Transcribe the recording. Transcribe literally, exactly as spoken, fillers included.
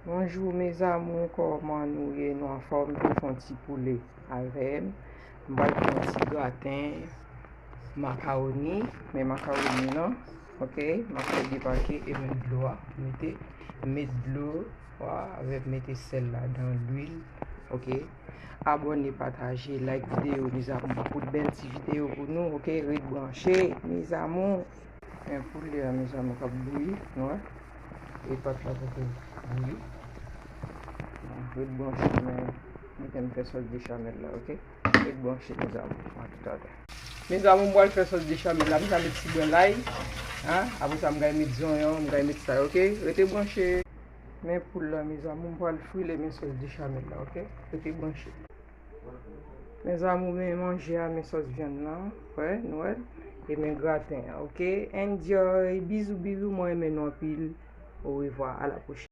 Bonjou mes amours, kòman nou ye? Nou anfòm? Tou fè yon ti poule avè m. M pral fè yon ti graten makawoni, men makawoni lan, ok, m ap fè debake e menm dlo a, mete, met dlo a, avè mete sèl ladan, lwil, ok. Abòne, pataje, like videyo mes amours, pou bèl ti videyo pou nou, ok, ret branche mes amours. Men poule a mes amours k ap bouyi, nou wè. E pat la poko bouyi. Bon, ret branche, men mete m fè sòs bechamèl la, ok? Ret branche mes amours, a toutalè. Mes amours, m pral fè sòs bechamèl la, m sa met ti bwen lay. Apre sa m kay met zonyon, m kay met sa, ok? Rete branche. Men poul la mes amours, m pral fri lè men sòs bechamèl la, ok? Rete branche. Mes amours, men manje a, men sòs vyann lan, wè, nou wè l. E men graten an, ok? Enjoy, bizou bizou, mwen renmen nou anpil. Orevwa, a la pwochèn.